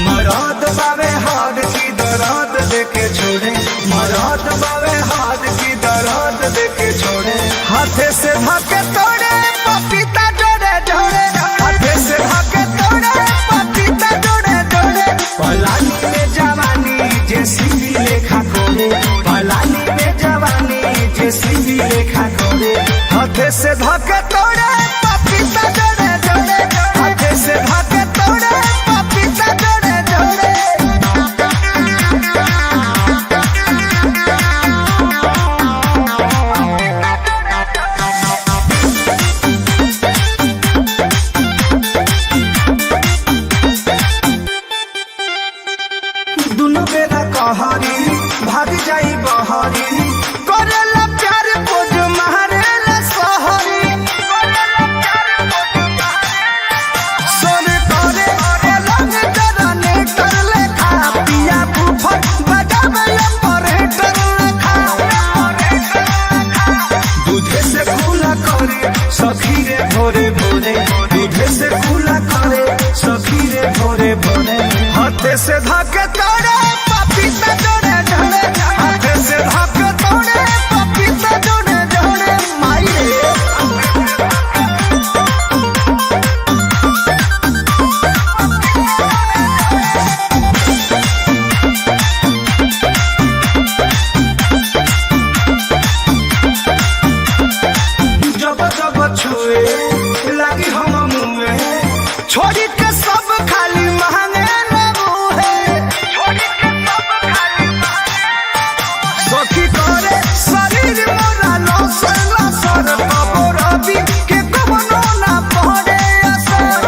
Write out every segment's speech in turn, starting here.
मरद बावे हाथ की दर्द देके छोड़े, मरद बावे हाथ की दर्द देके छोड़े, हाथे से धके तोड़े पपीता जोड़े जोड़े, हाथे से धके तोड़े पपीता जोड़े जोड़े। पलानी में जवानी जेसीबी लेखा कोड़े, पलानी में जवानी जेसीबी लेखा कोड़े, हाथे से धके तोड़े पपीता जोड़े जोड़े, हाथे से धके तोड़े पपीता जोड़े जोड़े। दुनु बेरा कहरी भाग जाई बहरी, करेला प्यार बोझ मारेला सहरी, सोन करे पलंग डरने डर लेखा, पिया बुफर बजावे ऑपरेटर लेखा, दूधे से कुला करे सखी रे भोरे भोरे, दूधे से कुला करे सखी रे भोरे भोरे, हाथे से धके तोड़े पपीता जोड़े जोड़े, हाथे से धके तोड़े पपीता जोड़े जोड़े। माई रे। जब जब छुए लागी हम मुए, छोड़ी के सब खाली मांगे लबूहे, सखी करे शरीर मोरा लसर लसर, कबो रवि के कबनो ना पड़े असर।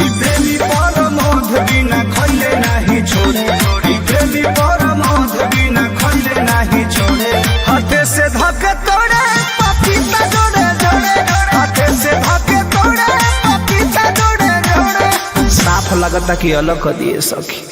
ई प्रेमी पर मध बिना खैले नाही छोड़े, ई प्रेमी पर मध बिना खैले नाही छोड़े, हाथे से धके तोड़े पपीता जोड़े जोड़े, हाथे से धके तोड़े पपीता जोड़े जोड़े। साफ लगता कि अलग कर दिए सखी।